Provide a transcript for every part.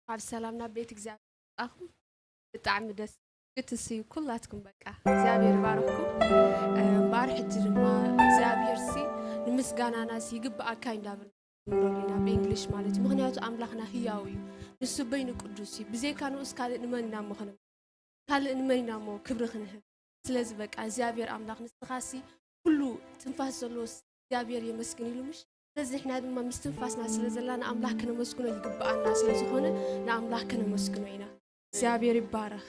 ኣብ ሰላም ናብ ቤት እግዚኣብሔር ኣኹም። ብጣዕሚ ደስ ክትስዩ ኩላትኩም በቃ እግዚኣብሔር ይባርኽኩም። እምበኣር ሕጂ ድማ እግዚኣብሔር ሲ ንምስጋናና ሲ ይግብኣካ እንዳብል ንብሎ ኢና ብእንግሊሽ ማለት እዩ። ምኽንያቱ ኣምላኽና ህያው እዩ። ንሱ በይኑ ቅዱስ እዩ። ብዘይካ ንኡስ ካልእ ንመን ኢና እሞ ክነ-፣ ካልእ ንመን ኢና እሞ ክብሪ ክንህብ? ስለዚ በቃ እግዚኣብሔር ኣምላኽ ንስኻ ሲ ኩሉ ትንፋስ ዘለዎ እግዚኣብሔር የመስግን ኢሉ ምሽ? ስለዚ ንሕና ድማ ምስ ትንፋስና ስለ ዘለና ንኣምላኽ ከነመስግኖ ይግብኣና ስለ ዝኾነ ንኣምላኽ ከነመስግኖ ኢና። እግዚኣብሔር ይባረኽ።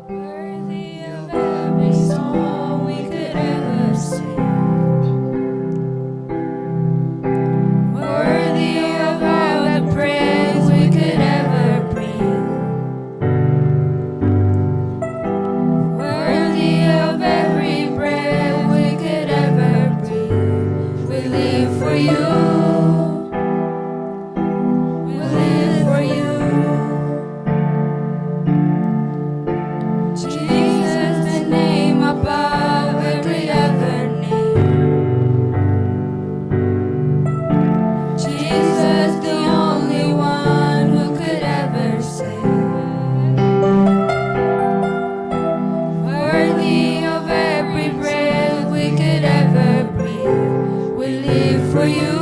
Worthy of every song we could ever sing. Worthy of all the praise we could ever bring. Worthy of every breath we could ever breathe. We live for you. We live for you. Jesus, the name above every other name. Jesus, the only one who could ever save. Worthy of every breath we could ever breathe. We live for you.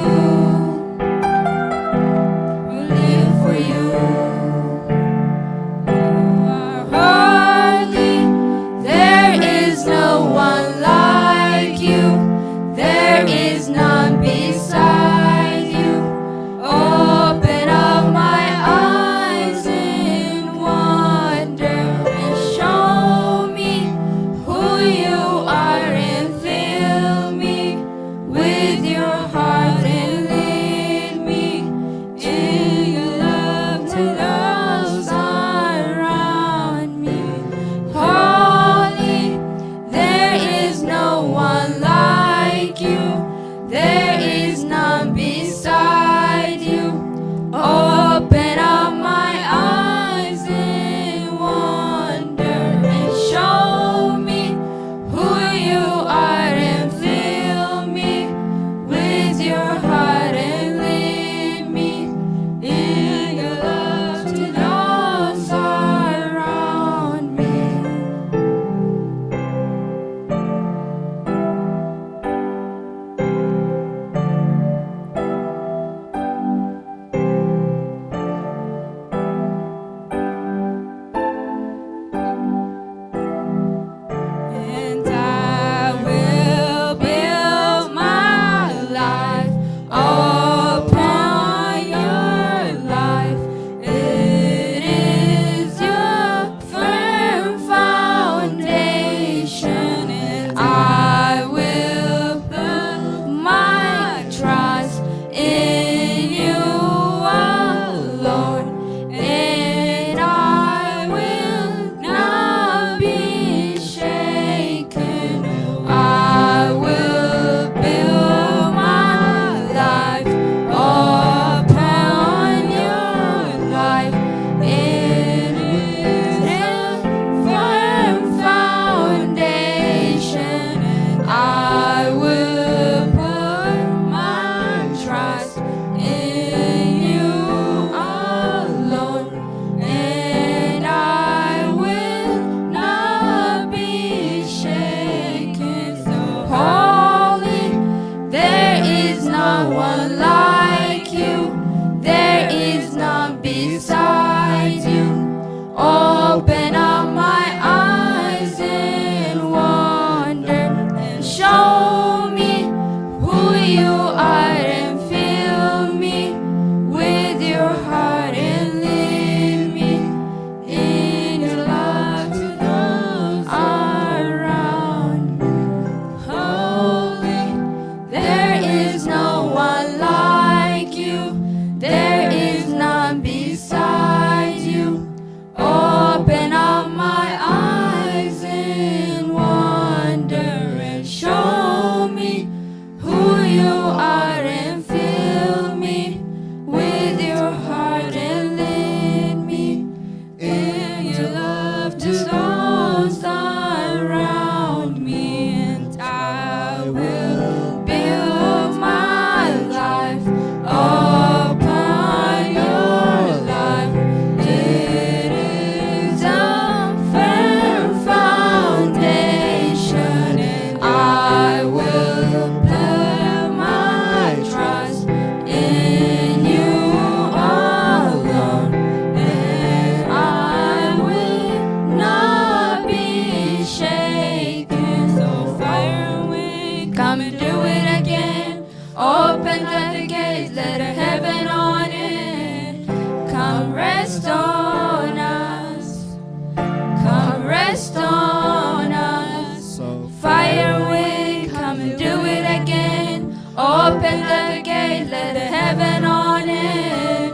the gate, let the heaven on in.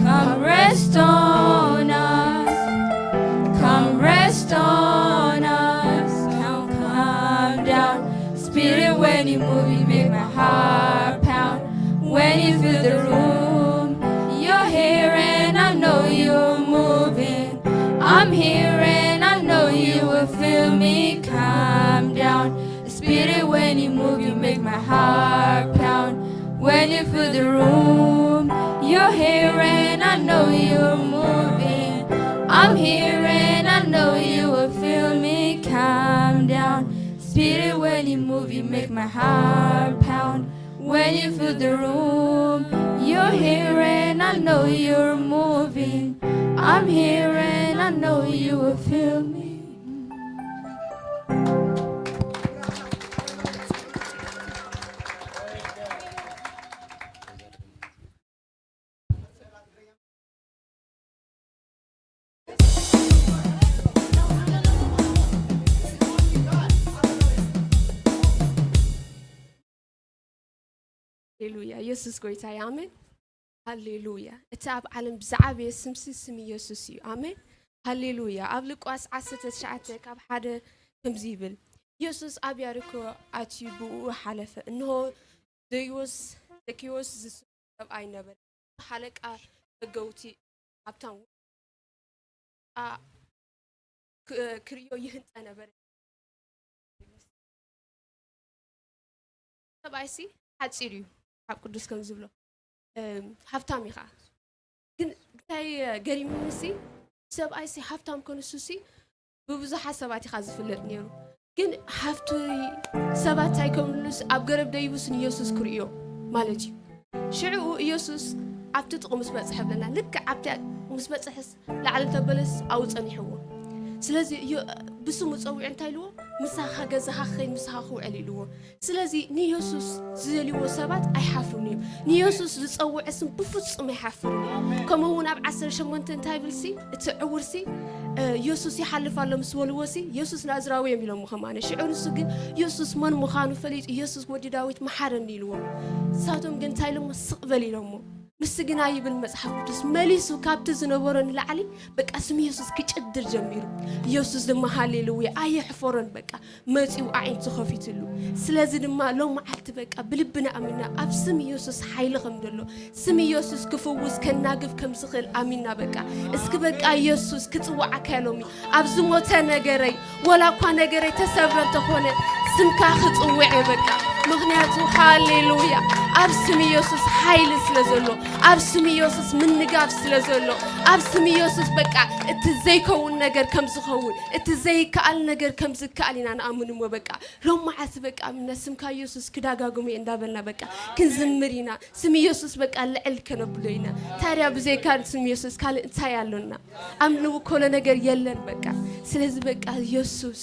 Come rest on us. Come rest on us. Come, come down. Spirit, when you move, you make my heart pound. When you fill the room, you're here and I know you're moving. I'm here and I know you will feel me. Come down. Spirit, when you move, you make my heart pound. When you fill the room, you're here and I know you're moving. I'm here and I know you will feel me. Come down. Spirit, when you move, you make my heart pound. When you fill the room, you're here and I know you're moving. I'm here and I know you will feel me. ሃሌሉያ። ኢየሱስ ጎይታ እዩ። ኣሜን። ሃሌሉያ። እቲ ኣብ ዓለም ብዝዓበየ ስምሲ ስም ኢየሱስ እዩ። ኣሜን። ሃሌሉያ። ኣብ ሉቃስ ዓሰርተ ትሽዓተ ካብ ሓደ ከምዚ ይብል፣ ኢየሱስ ኣብ ያሪኮ ኣትዩ ብኡ ሓለፈ። እንሆ ዘኪዎስ፣ ዘኪዎስ ዝስሙ ሰብኣይ ነበረ። ሓለቃ መገውቲ ሃብታም ክርእዮ ይህንጠ ነበረ። ሰብኣይሲ ሓፂር እዩ፣ ካብ ቅዱስ ከም ዝብሎ ሃብታም እዩ ከዓ። ግን እንታይ ገሪሙኒ ሲ፣ ሰብኣይሲ ሃብታም ከንሱ ሲ ብብዙሓት ሰባት ኢኻ ዝፍለጥ ነይሩ። ግን ሃፍቲ ሰባት እንታይ ከምሉስ ኣብ ገረብ ደይቡስ ንኢየሱስ ክርእዮ ማለት እዩ። ሽዕኡ ኢየሱስ ኣብቲ ጥቕ ምስ በጽሐ ብለና፣ ልክዕ ኣብቲ ምስ በጽሐስ ላዕሊ ተበለስ ኣብኡ ጸኒሕዎ። ስለዚ ብስሙ ጸዊዑ እንታይ ኢልዎ? ምሳኻ ገዛኻ ክኸይድ ምሳኻ ክውዕል ኢልዎ። ስለዚ ንኢየሱስ ዝደልይዎ ሰባት ኣይሓፍሩን እዮም። ንኢየሱስ ዝጸውዐ ስም ብፍጹም ኣይሓፍርን እዩ። ከምኡ እውን ኣብ ዓሰርተ ሸሞንተ እንታይ ይብል ሲ? እቲ ዕውር ሲ ኢየሱስ ይሓልፍ ኣሎ ምስ በልዎ ሲ ኢየሱስ ናዝራዊ እዮም ኢሎሞ ከማነ። ሽዑ ንሱ ግን ኢየሱስ መን ምዃኑ ፈሊጡ ኢየሱስ ወዲ ዳዊት መሓረኒ ኢልዎ። ንሳቶም ግን እንታይ ኢሎሞ? ስቕ በል ኢሎሞ። ንሱ ግና ይብል መጽሓፍ ቅዱስ መሊሱ ካብቲ ዝነበሮ ንላዕሊ በቃ ስም ኢየሱስ ክጭድር ጀሚሩ። ኢየሱስ ድማ ሃሌሉያ ኣየሕፈሮን በቃ መጺኡ ኣዒንቱ ከፊትሉ። ስለዚ ድማ ሎም መዓልቲ በቃ ብልብና ኣሚና ኣብ ስም ኢየሱስ ሓይሊ ከም ዘሎ ስም ኢየሱስ ክፍውስ ከናግፍ ከም ዝኽእል ኣሚና በቃ እስኪ በቃ ኢየሱስ ክጽውዓካ ኢሎሚ ኣብ ዝሞተ ነገረይ ወላ እኳ ነገረይ ተሰብረ እንተኾነ ስምካ ክጽውዕ እየ በቃ ምኽንያቱ ሃሌሉያ ኣብ ስም ኢየሱስ ሓይሊ ስለ ዘሎ ኣብ ስም ኢየሱስ ምንጋፍ ስለ ዘሎ ኣብ ስም ኢየሱስ በቃ እቲ ዘይከውን ነገር ከም ዝኸውን እቲ ዘይከኣል ነገር ከም ዝከኣል ኢና ንኣምን እሞ በቃ ሎም መዓልቲ በቃ ኣሚና ስምካ ኢየሱስ ክዳጋግሙ እየ እንዳበልና በቃ ክንዝምር ኢና ስም ኢየሱስ በቃ ልዕል ከነብሎ ኢና ታዲያ ብዘይካ ስም ኢየሱስ ካልእ እንታይ ኣሎና ኣምልው ኮሎ ነገር የለን በቃ ስለዚ በቃ ኢየሱስ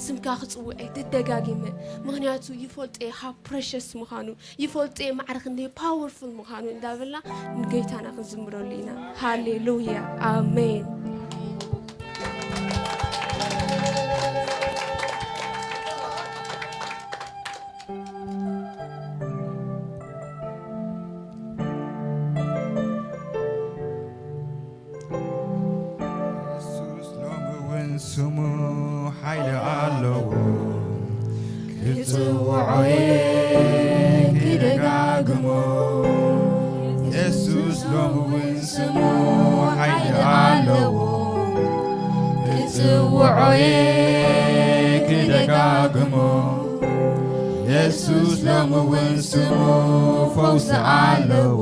ስምካ ክጽውዕ እየ ደደጋጊመ ምኽንያቱ ይፈልጦ እየ how precious ምዃኑ ይፈልጦ እየ ማዕረ ክንደይ powerful ምዃኑ እንዳበልና ንጎይታና ክንዝምረሉ ኢና ሃሌሉያ ኣሜን የሱስ ሎሚ እውን ስሙ ሓይሊ ኣለዎ ክጽውዖ እየ ክደጋግሞ የሱስ ሎሚ እውን ስሙ ሓይሊ ኣለዎ ክጽውዖ እየ ክደጋግሞ የሱስ ሎሚ እውን ስሙ ፈውሲ ኣለዎ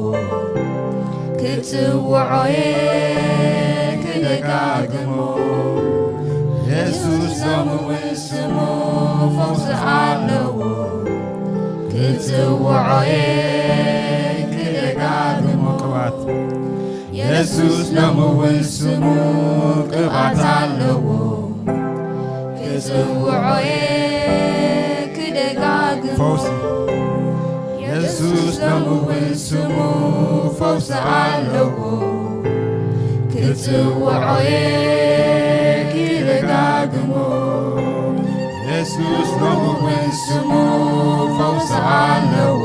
ክጽውዖ እየ ክደጋግሞ የሱስ ሎሚ እውን ስሙ ፈውሲ ኣለዎ ክጽውዖ እየ ክደጋግሞ ቅባት የሱስ ሎሚ እውን ስሙ ቅባት ኣለዎ ክጽውዖ እየ ክደጋግሞ ፈውሲ የሱስ ሎሚ እውን ስሙ ፈውሲ ኣለዎ ክጽውዖ እየ ክደጋግሞ የሱስ ሎሚ እውን ስሙ ፈውሲ ኣለዎ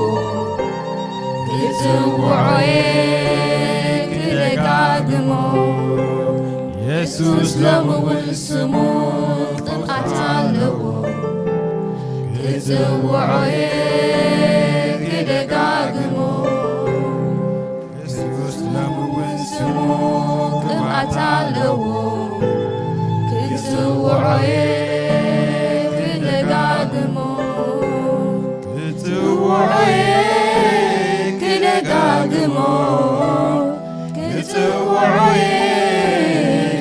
ክጽውዖ እየ ክደጋግሞ፣ የሱስ ሎሚ እውን ስሙ ቅብኣት ኣለዎ። ክጽውዖ እየ ክደጋግሞ፣ የሱስ ሎሚ እውን ስሙ ቅብኣት ኣለዎ። ክጽውዖ እየ ክደጋግሞ፣ ክጽውዖ እየ ክደጋግሞ፣ ክጽውዖ እየ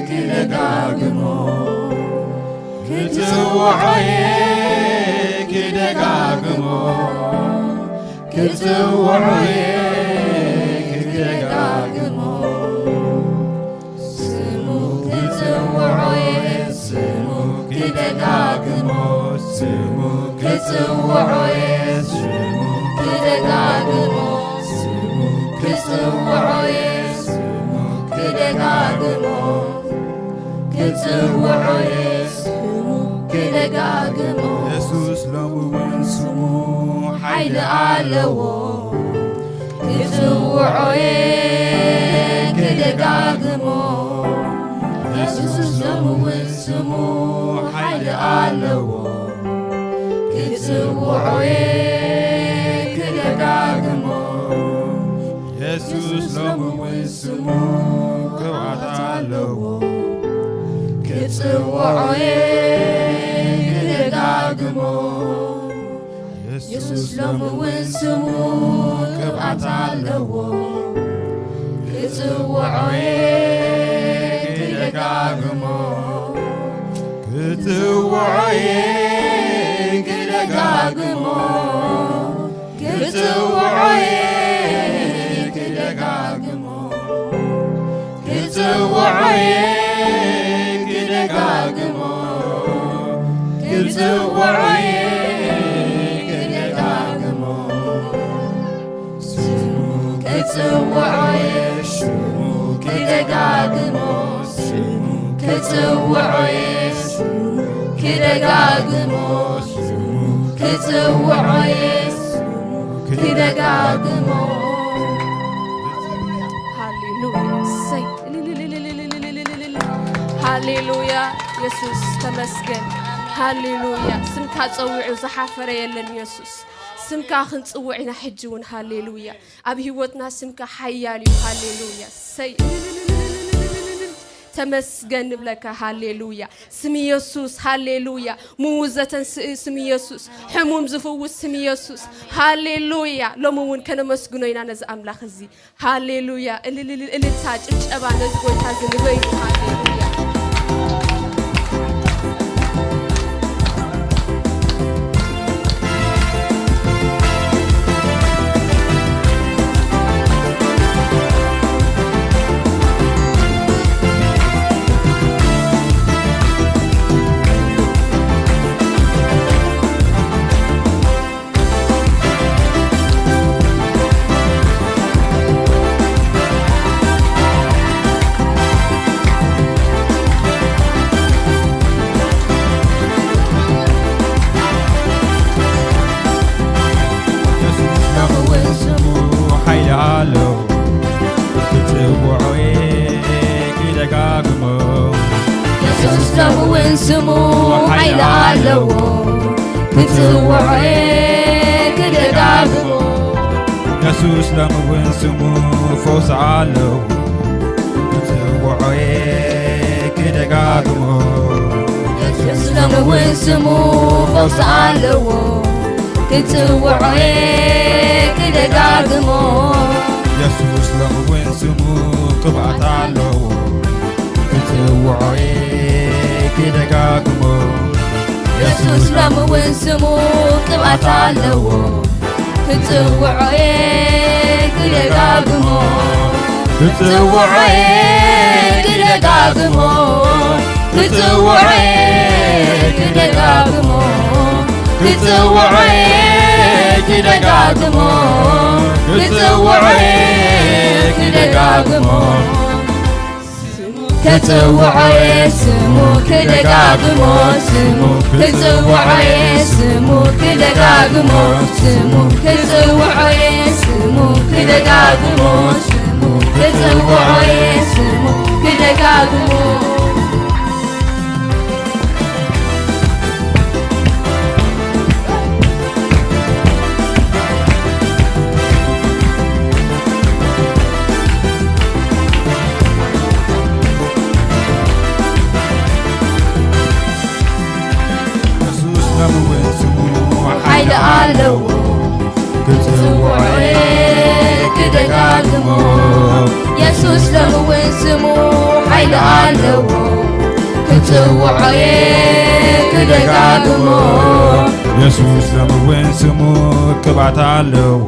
ክደጋግሞ፣ ክጽውዖ እየ ክደጋግሞ፣ ክጽውዖ እየ ክደጋግሞ። ስሙ ክጽውዖ እየ፣ ስሙ ክደጋግሞ፣ ስሙ ክጽውዖ እየ፣ ስሙ ክደጋግሞ፣ ስሙ ክጽውዖ እየ፣ ስሙ ክደጋግሞ፣ ክጽውዖ እየ፣ ስሙ ክደጋግሞ። የሱስ ሎሚ እውን ስሙ ሓይሊ ኣለዎ። ክጽውዖ እየ ክደጋግሞ፣ የሱስ ሎሚ እውን ስሙ ሓይሊ ኣለዎ። ክጽውዖ እየ ክደጋግሞ፣ የሱስ ሎሚ እውን ስሙ ቅብኣት ኣለዎ። ክጽውዖ እየ ክደጋግሞ፣ የሱስ ሎሚ እውን ስሙ ቅብኣት ኣለዎ። ክጽውዖ እየ ክደጋግሞ፣ ክጽውዖ እየ ክደጋግሞ፣ ክጽውዖ እየ ክደጋግሞ፣ ክጽውዖ እየ ክደጋግሞ፣ ክጽውዖ እየ ክደጋግሞ። ስሙ ክጽውዖ እየ፣ ስሙ ክደጋግሞ፣ ስሙ ክጽውዖ እየ፣ ስሙ ክደጋግሞ፣ ስሙ ክጽውዖ እየ፣ ስሙ ክደጋግሞ። ሃሌሉያ። እሰይ። ሃሌሉያ። የሱስ ተመስገን። ሃሌሉያ። ስምካ ጸዊዑ ዝሓፈረ የለን የሱስ። ስምካ ክንጽውዕ ኢና ሕጂ እውን። ሃሌሉያ። ኣብ ህይወትና ስምካ ሓያል እዩ። ሃሌሉያ። እሰይ። ተመስገን ንብለካ። ሃሌሉያ። ስም የሱስ። ሃሌሉያ። ምዉት ዘተንስእ ስም የሱስ። ሕሙም ዝፍውስ ስም የሱስ። ሃሌሉያ። ሎሚ እውን ከነመስግኖ ኢና ነዚ ኣምላኽ እዚ። ሃሌሉያ። እልልልል፣ እልልታ፣ ጭብጨባ ነዚ ጎይታ እዚ ንበይኑ። ሃሌሉያ። የሱስ ሎሚ እውን ስሙ ሓይሊ ኣለዎ። ክጽውዖ እየ ክደጋግሞ። የሱስ ሎሚ እውን ስሙ ሓይሊ ኣለዎ። ክጽውዖ እየ ክደጋግሞ። የሱስ ሎሚ እውን ስሙ ፈውሲ ኣለዎ። ክጽውዖ እየ ክደጋግሞ። የሱስ ሎሚ እውን ስሙ ፈውሲ ኣለዎ። ክጽውዖ እየ ክደጋግሞ። የሱስ ሎሚ እውን ስሙ ቅብኣት ኣለዎ። ክጽውዖ እየ ክደጋግሞ። የሱስ ሎሚ እውን ስሙ ቅብኣት ኣለዎ። ክጽውዖ እየ ክደጋግሞ። ክጽውዖ እየ ክደጋግሞ። ክጽውዖ እየ ክደጋግሞ። ክጽውዖ እየ ክደጋግሞ። ክጽውዖ እየ ክደጋግሞ። ክጽውዖ እየ ስሙ ክደጋግሞ፣ ስሙ ክጽውዖ እየ ስሙ ክደጋግሞ፣ ስሙ ክጽውዖ እየ ስሙ ክደ-፣ ጽውዖ'የ ክደጋግሞ። የሱስ ሎሚ እውን ስሙ ቅብኣት ኣለዎ።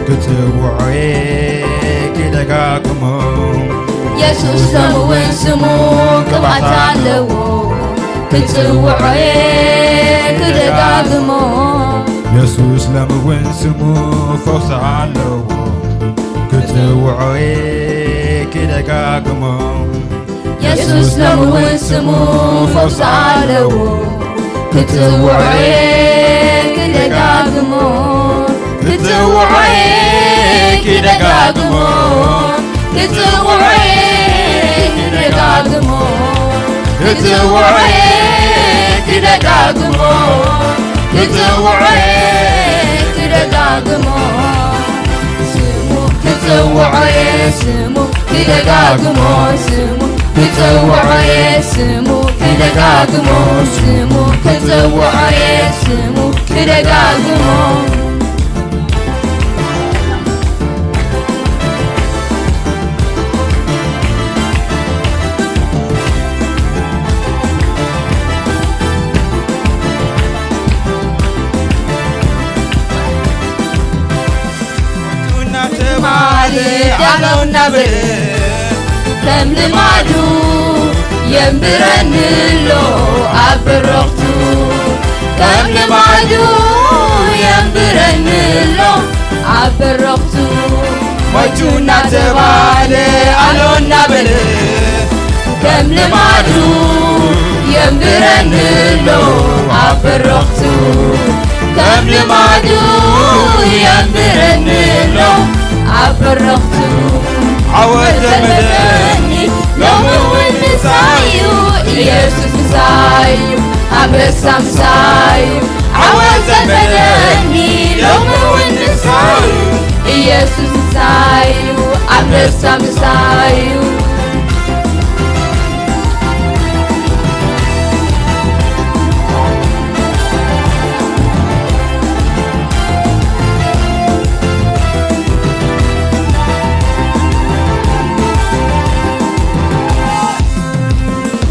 ክጽውዖ'የ ክደጋግሞ። የሱስ ሎሚ እውን ስሙ ቅብኣት ኣለዎ። ክጽውዖ'የ ክደጋግሞ። የሱስ ሎሚ እውን ስሙ ፈውሲ ኣለዎ። ክጽውዖ'የ ክደጋግሞ። የሱስ ሎሚ እውን ስሙ ፈውሲ ኣለዎ። ክጽውዖ'የ ክደጋግሞ። ክጽውዖ'የ ክደጋግሞ። ክጽውዖ'የ ክደጋግሞ። ክጽውዖ'የ ክደጋግሞ። ክጽውዖ'የ ክደጋግሞ። ስሙ ክጽውዖ'የ ስሙ ክደጋግሞ። ስሙ ክጽውዖ'የ ስሙ ክደጋግሞ። ስሙ ክጽውዖ'የ ስሙ ክደጋግሞ። እናተባለ ኣሎ እናበለ ከም ልማዱ የንብረኒ ኣሎ ኣብ በረኽቱ። ከም ልማዱ የንብረኒ ኣሎ ኣብ በረኽቱ። ሞይቱ እናተባለ ኣሎ እናበለ ከም ልማዱ የንብረኒ ኣሎ ኣብ በረኽቱ። ከም ልማዱ የንብረኒ ኣሎ ኣብ በረኽቱ። ዓወት ዘመደኒ ሎሚ እውን ምሳዩ ኢየሱስ ምሳዩ ኣንበሳ ምሳዩ። ዓወት ዘመደኒ ሎሚ እውን ምሳዩ ኢየሱስ ምሳዩ ኣንበሳ ምሳዩ።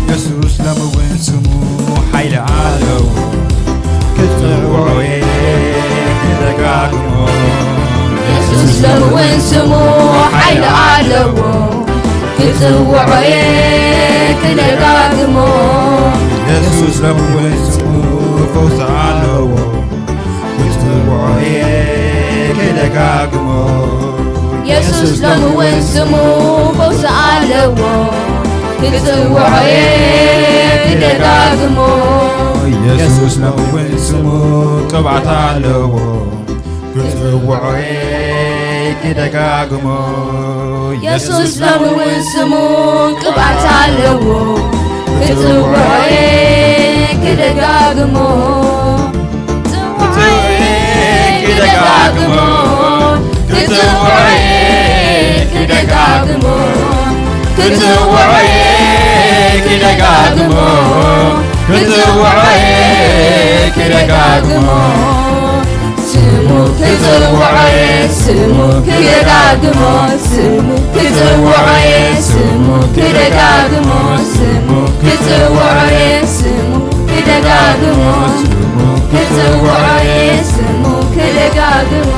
የሱስ ሎሚ እውን ስሙ ሓይሊ ኣለዎ። ክጽውዖ'የ ክደጋግሞ። የሱስ ሎሚ እውን ስሙ ሓይሊ ኣለዎ። ክጽውዖ'የ ክደጋግሞ። የሱስ ሎሚ እውን ስሙ ፈውሲ ኣለዎ። ክጽውዖ'የ ክደጋግሞ። የሱስ ሎሚ እውን ስሙ ፈውሲ ኣለዎ። ክጽውዖ'የ ክደጋግሞ። የሱስ ሎሚ እውን ስሙ ቅብኣት ኣለዎ። ክጽውዖ'የ ክደጋግሞ። የሱስ ሎሚ እውን ስሙ ቅብኣት ኣለዎ። ክጽውዖ'የ ክደጋግሞ። ክጽውዖ'የ ክደጋግሞ። ክጽውዖ'የ ክደጋግሞ። ክጽውዖ'የ ክደጋግሞ። ክጽውዖ'የ ክደጋግሞ። ስሙ ክጽውዖ'የ ስሙ ክደጋግሞ። ስሙ ክጽውዖ'የ ስሙ ክደጋግሞ። ስሙ ክጽውዖ'የ ስሙ ክደጋግሞ። ስሙ ክጽውዖ'የ ስሙ ክደጋግሞ።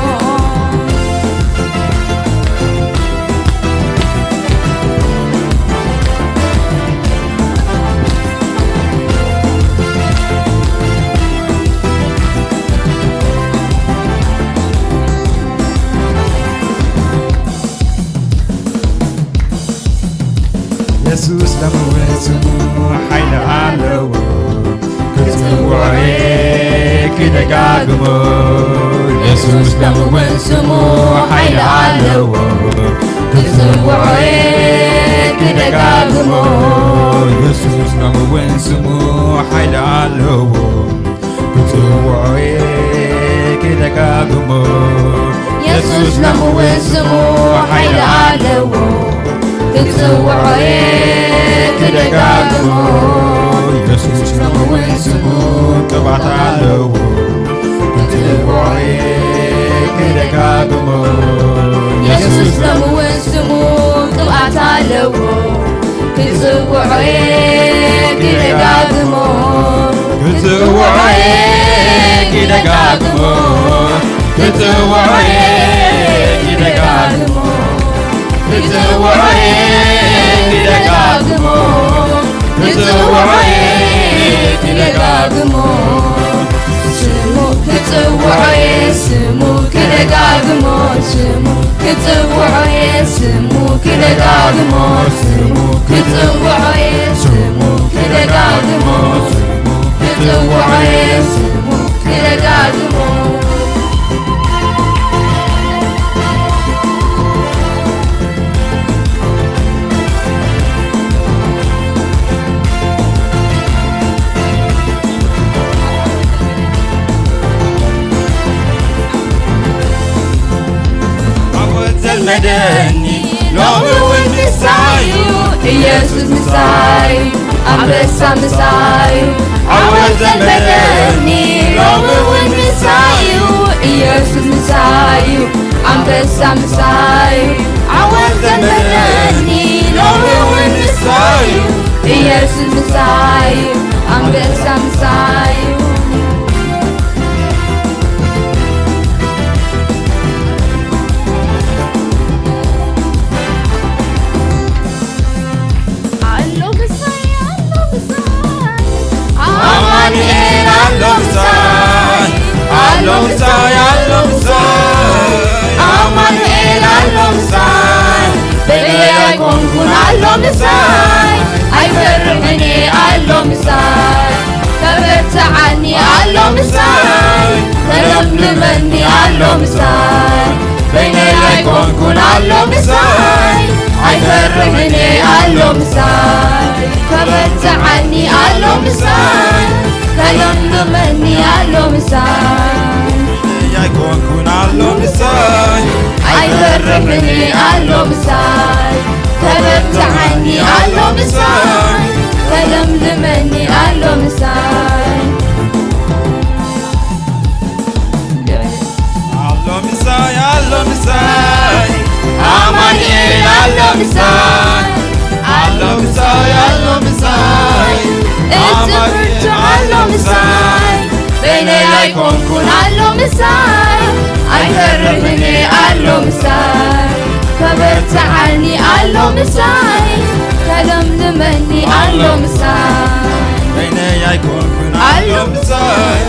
የሱስ ሎሚ እውን ስሙ ሓይሊ ኣለዎ። ክጽውዖ'የ ክደጋግሞ። የሱስ ሎሚ እውን ስሙ ሓይሊ ኣለዎ። ክጽውዖ'የ ክደጋግሞ። የሱስ ሎሚ እውን ስሙ ሓይሊ ኣለዎ። ክጽውዖ'የ ክደጋግሞ። የሱስ ሎሚ እውን ስሙ ሓይሊ ኣለዎ። ክጽውዖ'የ ክደጋግሞ። የሱስ ሎሚ እውን ስሙ ቅብኣት ኣለዎ። ክጽውዖ'የ ክደጋግሞ። የሱስ ሎሚ እውን ስሙ ቅብኣት ኣለዎ። ክጽውዖ'የ ደጋግሞ ክጽውዖ እየ ደጋግሞ ክጽውዖ እየ ደጋግሞ ክጽውዖ እየ ደጋግሞ ክጽውዖ እየ ደጋግሞ ስሙ ክጽውዖ እየ ስሙ ክደጋግሞ ስሙ ክጽውዖ እየ ስሙ ክደጋግሞ ስሙ ክጽውዖ እየ ስሙ ክደጋግሞ ስሙ ክጽውዖ እየ ስሙ ክደጋግሞ ዓወት ዘልመደኒ ሎሚ እውን ምሳዩ ኢየሱስ ምሳዩ ኣንበሳ ምሳዩ ዓወት ዘልመደኒ ሎሚ እውን ምሳዩ ኢየሱስ ምሳዩ ኣንበሳ ምሳዩ ዓወት ዘልመደኒ ሎሚ እውን ምሳዩ ኢየሱስ ምሳዩ ኣንበሳ ምሳዩ ኣሎ ምሳይ ኣሎ ምሳይ ኣማኑኤል ኣሎ ምሳይ ኣሎ ምሳይ ኣሎ ምሳይ ኣማኑኤል ኣሎ ምሳይ በይነይ ኣይኮንኩን ኣሎ ምሳይ ኣይፈርሕን እየ ኣሎ ምሳይ ከበርትዓኒ ኣሎ ምሳይ ከለምልመኒ ኣሎ ምሳይ በይነይ ኣይኮንኩን ኣሎ ምሳይ ኣይፈርሕን እየ ኣሎ ምሳይ ከበርትዓኒ ኣሎ ምሳይ ከለምልመኒ ኣሎ ምሳይ ኣይኮንኩን ኣሎ ምሳይ ኣይፈርሕን እየ ኣሎ ምሳይ ከበርትዓኒ ኣሎ ምሳይ ከለምልመኒ ኣሎ ምሳይ ኣሎ ምሳይ ኣሎ ምሳይ ኣማኑኤል ኣሎ ምሳይ ኣሎ ምሳይ ኣሎ ምሳይ እቲ ብርቱ ኣሎ ምሳይ በይነይ ኣይኮንኩን ኣሎ ምሳይ ኣይፈርሕን እየ ኣሎ ምሳይ ከበርትዓኒ ኣሎ ምሳይ ከለምልመኒ ኣሎ ምሳይ በይነይ ኣይኮንኩን ኣሎ ምሳይ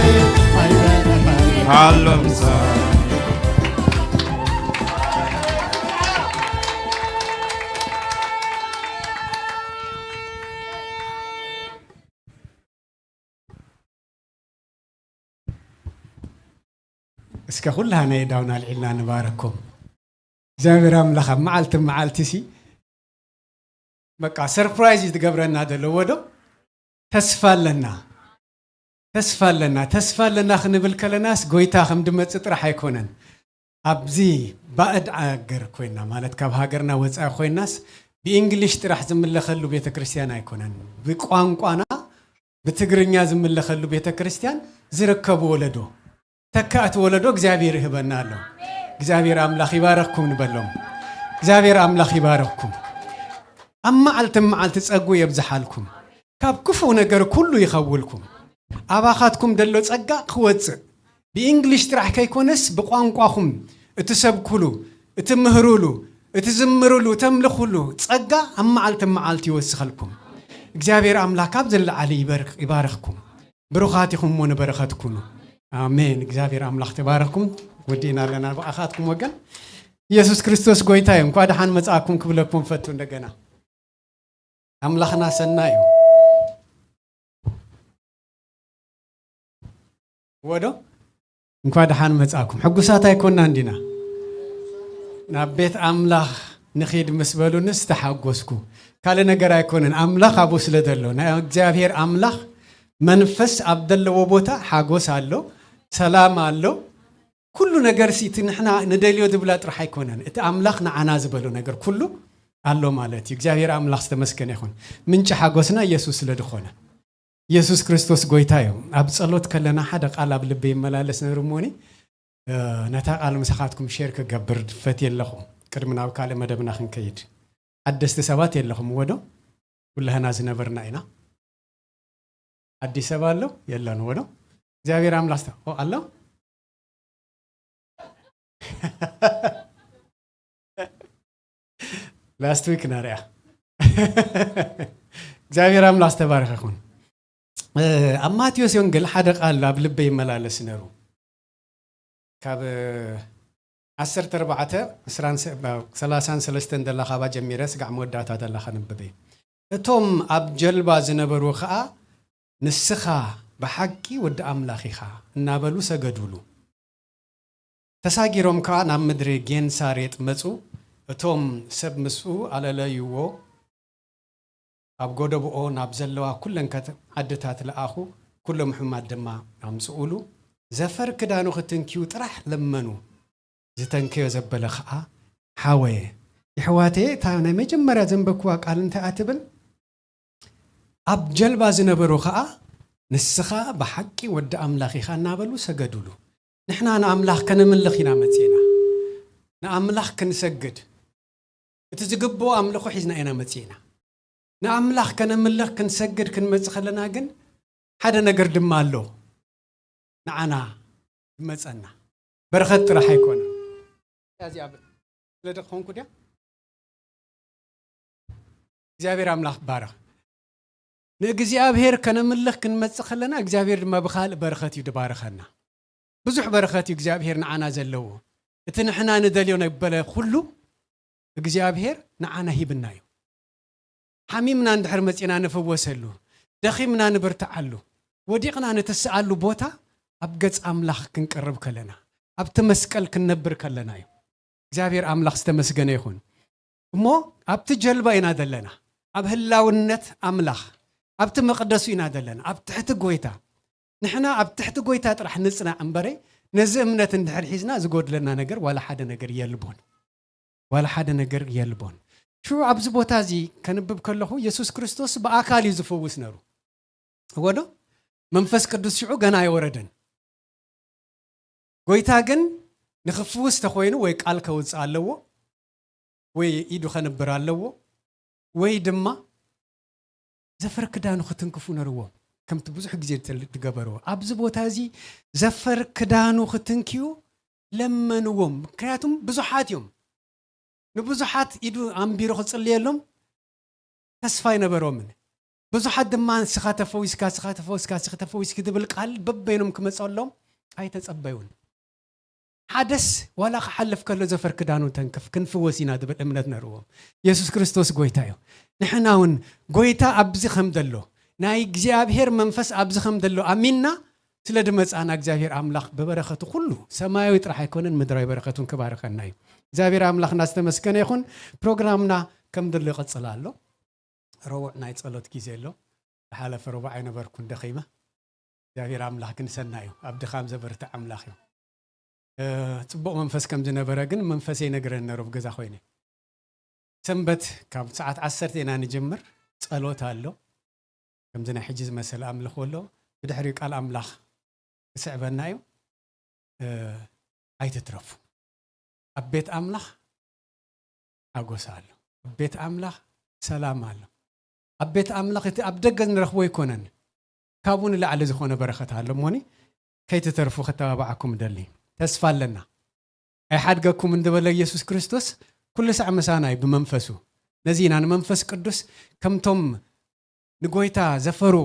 ኣሎ ምሳይ እስከ ኩላህና የዳውና ኣልዒልና ንባረኮም እግዚኣብሔር ኣምላኽ ኣብ መዓልቲ መዓልቲ ሲ በቃ ሰርፕራይዝ እዩ ትገብረና ዘለዎ ዶ ተስፋ ኣለና ተስፋ ኣለና ተስፋ ኣለና ክንብል ከለናስ ጎይታ ከም ድመጽእ ጥራሕ ኣይኮነን ኣብዚ ባእድ ኣገር ኮይና ማለት ካብ ሃገርና ወፃኢ ኮይናስ ብእንግሊሽ ጥራሕ ዝምለኸሉ ቤተክርስትያን ኣይኮነን ብቋንቋና ብትግርኛ ዝምለኸሉ ቤተክርስትያን ዝርከቡ ወለዶ ተካእቲ ወለዶ እግዚኣብሔር ይህበና ኣሎ እግዚኣብሔር ኣምላኽ ይባረኽኩም ንበሎም እግዚኣብሔር ኣምላኽ ይባረኽኩም ኣብ መዓልቲ መዓልቲ ጸጉ የብዝሓልኩም ካብ ክፉእ ነገር ኩሉ ይኸውልኩም ኣባኻትኩም ደሎ ጸጋ ክወጽእ ብእንግሊሽ ጥራሕ ከይኮነስ ብቋንቋኹም እትሰብኩሉ እትምህሩሉ እትዝምሩሉ እተምልኹሉ ጸጋ ኣብ መዓልቲ መዓልቲ ይወስኸልኩም እግዚኣብሔር ኣምላኽ ካብ ዝለዓለ ይባርኽኩም ብሩኻት ኢኹም እሞ ንበረኸት ኩኑ ኣሜን እግዚኣብሔር ኣምላኽ ተባረኽኩም ወዲእና ኣለና ብኣኻትኩም ወገን ኢየሱስ ክርስቶስ ጎይታ እዩ እንኳ ደሓን መጻእኩም ክብለኩም ፈቱ እንደገና ኣምላኽና ሰና እዩ ወዶ እንኳ ደሓን መጻእኩም ሕጉሳት ኣይኮና እንዲና ናብ ቤት ኣምላኽ ንኺድ ምስ በሉንስ ተሓጎስኩ ካልእ ነገር ኣይኮነን ኣምላኽ ኣብኡ ስለ ዘሎ ናይ እግዚኣብሔር ኣምላኽ መንፈስ ኣብ ዘለዎ ቦታ ሓጎስ ኣሎ ሰላም ኣሎ ኩሉ ነገር ሲ እቲ ንሕና ንደልዮ ዝብላ ጥራሕ ኣይኮነን እቲ ኣምላኽ ንዓና ዝበሎ ነገር ኩሉ ኣሎ ማለት እዩ እግዚኣብሔር ኣምላኽ ዝተመስገነ ይኹን ምንጪ ሓጎስና ኢየሱስ ስለ ዝኾነ ኢየሱስ ክርስቶስ ጎይታ እዩ ኣብ ጸሎት ከለና ሓደ ቃል ኣብ ልበይ ይመላለስ ነሩ እሞኒ ነታ ቃል ምሳኻትኩም ሼር ክገብር ፈትየ ኣለኹ ቅድሚ ናብ ካልእ መደብና ክንከይድ ሓደስቲ ሰባት የለኹም ወዶ ኩላህና ዝነበርና ኢና ኣዲስ ኣበባ ኣሎ የለን ወዶ እግዚኣብሔር ኣምላክ ስተ ኣሎ last week ናርያ እግዚኣብሔር ኣምላክ ዝተባረኸ ይኹን። ኣብ ማቴዎስ ወንጌል ሓደ ቃል ኣብ ልበይ ይመላለስ ነሩ። ካብ ዓሰርተ ኣርባዕተ ዕስራን ሰላሳን ሰለስተን ደላ ካባ ጀሚረ ስጋዕ መወዳእታ ደላ ከንብብ እየ። እቶም ኣብ ጀልባ ዝነበሩ ኸኣ ንስኻ ብሓቂ ወዲ ኣምላኽ ኢኻ እናበሉ ሰገዱሉ። ተሳጊሮም ከኣ ናብ ምድሪ ጌንሳሬጥ መጹ። እቶም ሰብ ምስኡ ኣለለይዎ። ኣብ ጎደብኦ ናብ ዘለዋ ኩለን ዓድታት ለኣኹ። ኩሎም ሕማት ድማ ኣምጽኡሉ። ዘፈር ክዳኑ ክትንኪዩ ጥራሕ ለመኑ። ዝተንከዮ ዘበለ ኸኣ ሓወየ። ይሕዋተየ እታ ናይ መጀመርያ ዘንበክዋ ቃል እንታይ እያ ትብል? ኣብ ጀልባ ዝነበሩ ኸኣ ንስኻ ብሓቂ ወዲ ኣምላኽ ኢኻ እናበሉ ሰገዱሉ። ንሕና ንኣምላኽ ከነምልኽ ኢና መጺእና። ንኣምላኽ ክንሰግድ እቲ ዝግብኦ ኣምልኾ ሒዝና ኢና መጺእና። ንኣምላኽ ከነምልኽ ክንሰግድ ክንመጽእ ከለና ግን ሓደ ነገር ድማ ኣሎ። ንዓና ይመጸና በረኸት ጥራሕ ኣይኮነን። እዚኣ ስለ ደኾንኩ ድያ እግዚኣብሔር ኣምላኽ ባረኽ። ንእግዚኣብሔር ከነምልኽ ክንመጽእ ከለና እግዚኣብሔር ድማ ብኻልእ በረኸት እዩ ድባረኸና። ብዙሕ በረኸት እዩ እግዚኣብሔር ንዓና ዘለዎ። እቲ ንሕና ንደልዮ ነበለ ኩሉ እግዚኣብሔር ንዓና ሂብና እዩ። ሓሚምና እንድሕር መጺና ንፍወሰሉ፣ ደኺምና ንብርትዓሉ፣ ወዲቕና ንትስኣሉ ቦታ ኣብ ገጽ ኣምላኽ ክንቀርብ ከለና፣ ኣብቲ መስቀል ክንነብር ከለና እዩ። እግዚኣብሔር ኣምላኽ ዝተመስገነ ይኹን። እሞ ኣብቲ ጀልባ ኢና ዘለና፣ ኣብ ህላውነት ኣምላኽ፣ ኣብቲ መቕደሱ ኢና ዘለና፣ ኣብ ትሕቲ ጎይታ። ንሕና ኣብ ትሕቲ ጎይታ ጥራሕ ንጽናዕ እምበረይ፣ ነዚ እምነት እንድሕር ሒዝና ዝጎድለና ነገር ዋላ ሓደ ነገር የልቦን። ዋላ ሓደ ነገር የልቦን። ሽዑ ኣብዚ ቦታ እዚ ከንብብ ከለኹ የሱስ ክርስቶስ ብኣካል እዩ ዝፍውስ ነሩ። እወ ዶ? መንፈስ ቅዱስ ሽዑ ገና ኣይወረደን። ጎይታ ግን ንኽፍውስ ተኾይኑ ወይ ቃል ከውፅእ ኣለዎ ወይ ኢዱ ከንብር ኣለዎ ወይ ድማ ዘፈር ክዳኑ ክትንክፉ ነርዎም። ከምቲ ብዙሕ ግዜ ትገበርዎ ኣብዚ ቦታ እዚ ዘፈር ክዳኑ ክትንክዩ ለመንዎም። ምክንያቱም ብዙሓት እዮም። ንብዙሓት ኢዱ ኣንቢሩ ክጽልየሎም ተስፋ ኣይነበሮምን። ብዙሓት ድማ ንስኻ ተፈዊስካ፣ ንስኻ ተፈዊስካ፣ ንስኻ ተፈዊስኪ ዝብል ቃል በበይኖም ክመጸሎም ኣይተጸበዩን። ሓደስ ዋላ ክሓልፍ ከሎ ዘፈር ክዳኑ ተንክፍ ክንፍወስ ኢና ዝብል እምነት ነርዎም። የሱስ ክርስቶስ ጎይታ እዩ። ንሕና እውን ጎይታ ኣብዚ ከም ዘሎ ናይ እግዚኣብሔር መንፈስ ኣብዚ ከም ዘሎ ኣሚንና ስለ ድመጻና እግዚኣብሔር ኣምላኽ ብበረኸቱ ኩሉ ሰማያዊ ጥራሕ ኣይኮነን ምድራዊ በረኸቱን ክባርኸና እዩ። እግዚኣብሔር ኣምላኽና ዝተመስገነ ይኹን። ፕሮግራምና ከም ድሎ ይቕጽል ኣሎ። ረቡዕ ናይ ጸሎት ግዜ ኣሎ። ዝሓለፈ ረቡዕ ኣይነበርኩን ደኺመ። እግዚኣብሔር ኣምላኽ ግን ሰናይ እዩ። ኣብ ድኻም ዘበርትዕ ኣምላኽ እዩ። ጽቡቕ መንፈስ ከም ዝነበረ ግን መንፈሰይ ነግረኒ ነሩ ኣብ ገዛ ኮይነ። ሰንበት ካብ ሰዓት ዓሰርተ ኢና ንጅምር። ጸሎት ኣሎ። ከምዚ ናይ ሕጂ ዝመሰለ ኣምልኾ ኣሎ። ብድሕሪኡ ቃል ኣምላኽ ክስዕበና እዩ። ኣይትትረፉ። ኣብ ቤት ኣምላኽ ሓጎስ ኣሎ። ኣብ ቤት ኣምላኽ ሰላም ኣሎ። ኣብ ቤት ኣምላኽ እቲ ኣብ ደገ ንረኽቦ ኣይኮነን። ካብኡ ንላዕሊ ዝኾነ በረኸት ኣሎ እሞኒ ከይትተርፉ ከተባብዓኩም ደሊ። ተስፋ ኣለና። ኣይሓድገኩም እንድበለ ኢየሱስ ክርስቶስ ኩሉ ሳዕ ምሳና እዩ ብመንፈሱ። ነዚ ኢና ንመንፈስ ቅዱስ ከምቶም ንጎይታ ዘፈሩ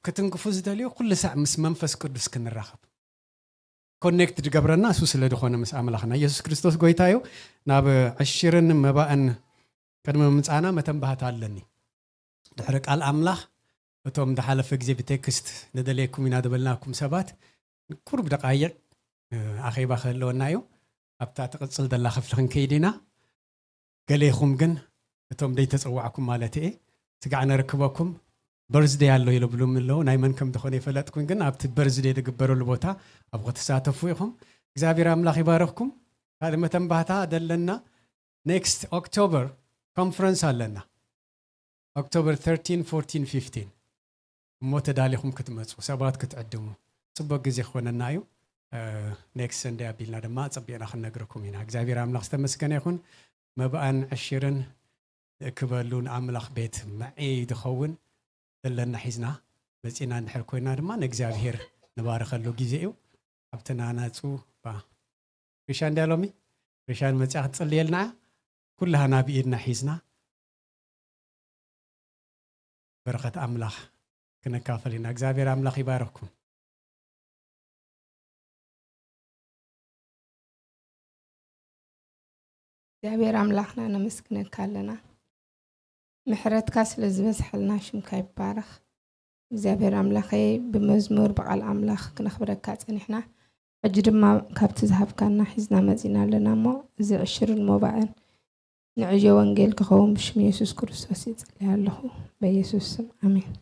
ክትንክፉ ዝደልዩ ኩሉ ሳዕ ምስ መንፈስ ቅዱስ ክንራኸብ ኮኔክት ዝገብረና እሱ ስለ ዝኾነ ምስ ኣምላኽና ኢየሱስ ክርስቶስ ጎይታ እዩ። ናብ ዕሽርን መባእን ቅድሚ ምምጻና መተንባህታ ኣለኒ። ድሕሪ ቃል ኣምላኽ እቶም ዝሓለፈ ግዜ ብቴክስት ንደልየኩም ኢና ዝበልናኩም ሰባት ቁሩብ ደቃይቕ ኣኼባ ክህልወና እዩ። ኣብታ ትቕጽል ዘላ ክፍሊ ክንከይድ ኢና። ገሌኹም ግን እቶም ደይተጸዋዕኩም ማለት እየ ስጋዕ ነርክበኩም በርዝደይ ኣሎ ይለብሉም ኣለዉ። ናይ መን ከም ዝኾነ ይፈለጥኩን ግን ኣብቲ በርዝደይ ዝግበረሉ ቦታ ኣብ ክትሳተፉ ኢኹም። እግዚኣብሔር ኣምላኽ ይባረኽኩም። ካልእ መተንባህታ ዘለና ኔክስት ኦክቶበር ኮንፈረንስ ኣለና። ኦክቶበር ተርቲን ፎርቲን ፊፍቲን እሞ ተዳሊኹም ክትመፁ ሰባት ክትዕድሙ ፅቡቅ ግዜ ክኾነና እዩ። ኔክስት ሰንደይ ኣቢልና ድማ ኣፀቢቕና ክንነግረኩም ኢና። እግዚኣብሔር ኣምላኽ ዝተመስገነ ይኹን። መባእን ዕሽርን ክበሉ ንኣምላኽ ቤት መዒ ዝኸውን ዘለና ሒዝና መጺና እንድሕር ኮይና ድማ ንእግዚኣብሔር ንባርኸሉ ግዜ እዩ። ኣብቲ ናናጹ ባ ሪሻን ድያ ሎሚ? ሪሻን መጺኣ ክትጽልየልና እያ። ኩላህና ብኢድና ሒዝና በረኸት ኣምላኽ ክንካፈል ኢና። እግዚኣብሔር ኣምላኽ ይባርኽኩም። እግዚኣብሔር ኣምላኽና ነመስግነካ ኣለና። ምሕረትካ ስለ ዝበዝሐልና ሽምካ ይባረኽ። እግዚኣብሔር ኣምላኸይ ብመዝሙር ብቓል ኣምላኽ ክነኽብረካ ጸኒሕና። ሕጂ ድማ ካብቲ ዝሃብካና ሒዝና መጺና ኣለና እሞ እዚ ዕሽርን ሞባእን ንዕዮ ወንጌል ክኸውን ብሽም የሱስ ክርስቶስ ይጽልይ ኣለኹ። በየሱስ ስም ኣሜን።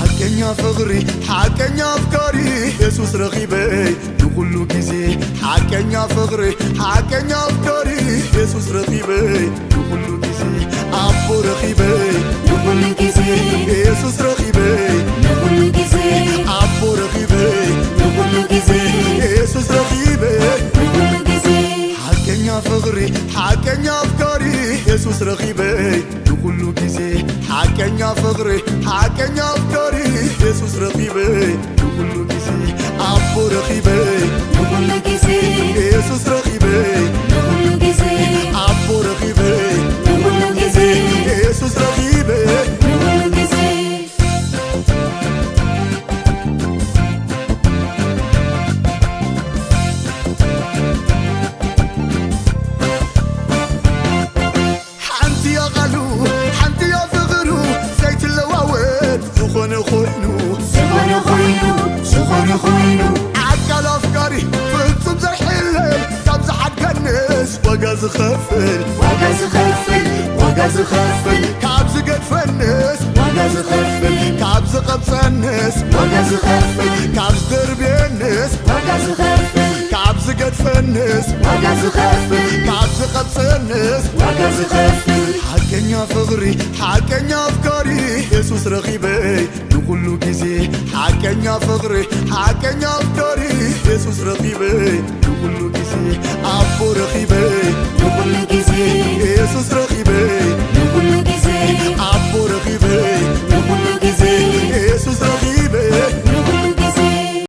ሓቀኛ ፍቕሪ ሓቀኛ ኣፍቃሪ የሱስ ረኺበይ ንኹሉ ግዜ ሓቀኛ ፍቕሪ ሓቀኛ ኣፍቃሪ የሱስ ረኺበይ ንኹሉ ግዜ ኣቦ ረኺበይ ንኹሉ ግዜ የሱስ ረኺበይ ንኹሉ ግዜ ኣቦ ረኺበይ ንኹሉ ግዜ የሱስ ረኺበይ ንኹሉ ግዜ ሓቀኛ ፍቕሪ ሓቀኛ ኣፍቃሪ የሱስ ረኺበይ ንኹሉ ግዜ ሓቀኛ ፍቕሪ ሓቀኛ ኣፍቃሪ የሱስ ረኺበይ ንኹሉ ግዜ ኣቦ ረኺበይ ንኹሉ ግዜ የሱስ ረኺበይ ንኹሉ ግዜ ኣቦ ረኺበይ ንኹሉ ግዜ የሱስ ረኺበይ ንኹሉ ግዜ ሓንቲ እያ ቃሉ ሓንቲ እያ ፍቕሩ ዘይትለዋወጥ ዝኾነ ኮይኑ ዝኾነ ኮይኑ ዝኾነ ኮይኑ ኣካል ኣፍቃሪ ፍጹም ዘይሕለል ካብ ዝሓድገንስ ዋጋ ዝኸፍል ዋጋ ዝኸፍል ዋጋ ዝኸፍል ካብ ዝገድፈንስ ዋጋ ዝኸፍል ካብ ዝቐብጸንስ ዋጋ ዝኸፍል ካብ ዝደርብየንስ ዋጋ ዝኸፍል ካብ ዝገድፈንስ ዋጋ ዝኸፍል ካብ ዝቐብጸንስ ዋጋ ዝኸፍል ሓቀኛ ፍቕሪ ሓቀኛ ኣፍቃሪ የሱስ ረኺበይ ንኹሉ ግዜ ሓቀኛ ፍቕሪ ሓቀኛ ኣፍቃሪ የሱስ ረኺበይ